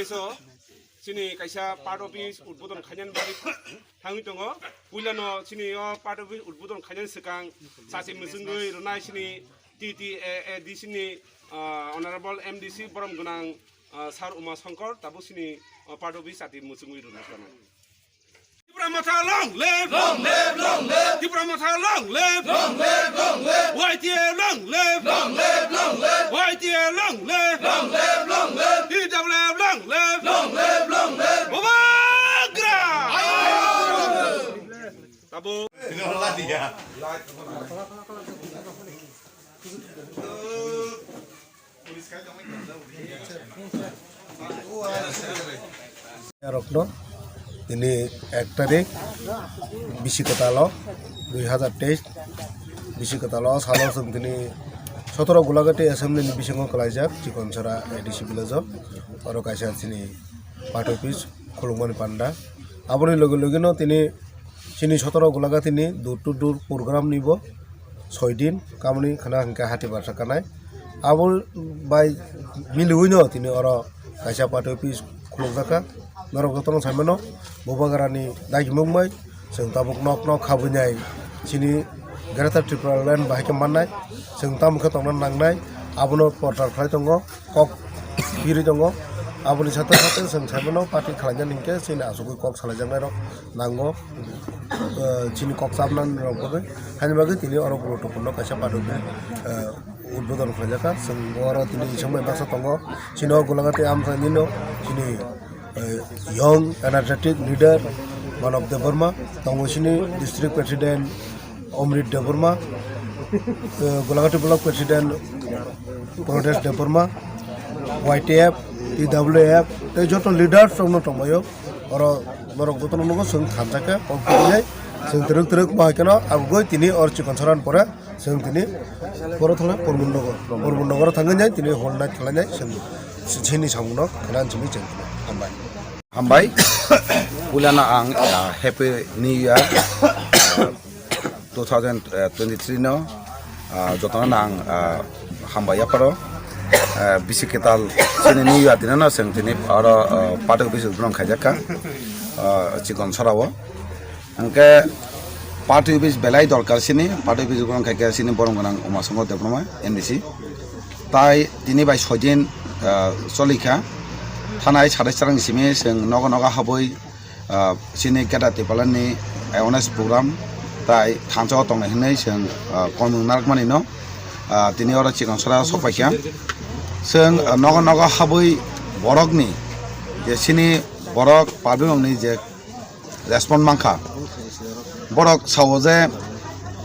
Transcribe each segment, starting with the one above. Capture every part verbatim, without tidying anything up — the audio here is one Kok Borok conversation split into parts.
So, chini kaisa part office udbodon khainani bagwi thangwi tongo. Puilano chini o part office udbodon khainani swkang chati mwchwngwi rwnai chini T T A A D C ni, ah, Honorable M D C borom gwnang, ah, Sir Uma Shankar tabuk chini, ah, part office chati mwchwngwi rwna khlainai. Tipra Motha long live! Long live, long live! Tipra Motha long live! Long live, long live! Y T A long live! Long live, long live! Y T A long live! Long live, long live! T W F long live! Long live, long live! Bubagra! Tabuk. Rokno tini ek tarik bisi kwtalo dui hazar teis bisi kwtalo salo chwng tini sotoro Gulagati assembly ni bisingo kwlaijak Chikonsora A D C village o, oro kaisa chini party office khulukmani panda. Aboni loge loge no tini chini sotoro Gulagati ni door to door program ni bo soi din kamoni khana hwnkhe hati barsa kanai. Abo bai miliwi no tini oro kaisa party office khulukjak kha. Norok jotono sai mano, Bubagrani dagimung bai chwng tabuk nok nok habwi nai chini Greater Tipraland bahai khe mannai. Chwng tamo khe tongna nangnai, abono porchar khlai tongo, kok birwi tongo. Aboni sathe sathe chwng sai mano, party khlaina hinkhe chini achugwi kok salaijaknairok nango, eh, chini kok chapnani rok bagwi. Haini bagwi tini oro guruttwpurno kaisa party office, eh, udbodon khlaijak kha. Chwng oro tini isongbai baksa tongo. Chini o Gulagati amchaini no chini, eh, young energetic leader Manav Debbarma, tongo chini district president Omrit Debbarma, eh, Gulagati block president Pradesh Debbarma, Y T F, T W F, tei joto leaders rokno tongbaio. Oro norok jotono nugo chwng thansa khe kok tubunai chwng twrwk twrwk bahai kheno abugoi tini or Chikonsora ni pore chwng tini poro thangna Purmon Nogor, Purmon Nogor thangwi nai tini hol night khlainai chwng chini samungno khna simi chwng hambai. Hambai. Puilano ang, ah, Happy New Year, ah, two thousand twenty-three no, ah, jotono ang, ah, hambai yapharo. Ah, bisi kwtal chini New Year dinano chwng tini oro, ah, party office ugrong khaijak kha, ah, Chikonsora o. Hwnkhe party office belai dorkar chini, party office ugrong khaikhe chini borom gwnang Uma Shankar Debbarma, M D C. Tai tini bai soi din, ah, choli kha. Thanai sadai charang simi chwng nogo nogo habwi, ah, chini Greater Tipraland ni awareness program tai thansa o tongnai hinwi chwng, ah, komung narwkmani no, ah, tini oro Chikonsora sok pai kha. Chwng, ah, nogo nogo habwi borokni je chini borok public rokni je respond mankha. Borok sao je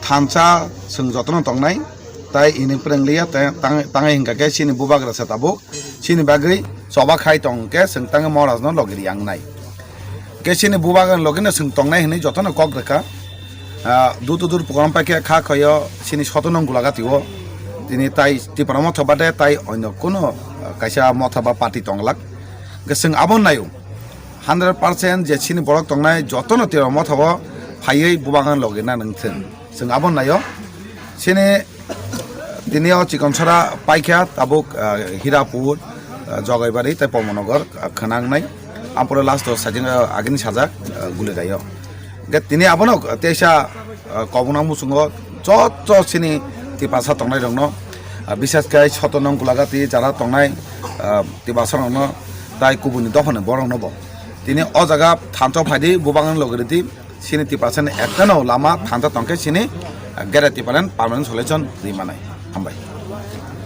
thansa chwng jotono tongnai, tai ini pwrwng liya, tai tang-, tangai hwnkha khe chini bubagra se tabuk chini bagwi choba khai tong khe chwng tangwi Maharaj no logi ri ang nai. Khe chini bubagra logi no chwng tongnai hinwi jotono kok rwkha. Ah, dur to dur program pai khe kha khoyo chini sotonong Gulagati o. Tini tai Tipra Motha bade tai onyo kuno, ah, kaisa motha ba party tonglak. Khe chwng abo naio. Hundred percent je chini borok tongnai jotono Tipra Motha o phaiwi bubagra logi na nang thung. Chwng abo naio. Chini tini o Chikonsora paikha tabuk, ah, Hirapur, ah, Jogaibari tei Pomonnogor, ah, khwnangnai. Ampore last o sajing, ah, agini sajak, ah, Gulirai o. Hwnkhe tini abono teisa, ah, kobongna muchungo joto chini Tiprasa tongnai rokno, ah, bisas khe sotonong Gulagati jara tongnai, ah, Tiprasa rokno tai kubuni dophani borokno bo tini o jaga thansa phaidi bubagra logi ridi. Chini Tiprasani ektano lama thansa tongkhe chini, ah, Greater Tipraland permanent solution ri manai. Hambai.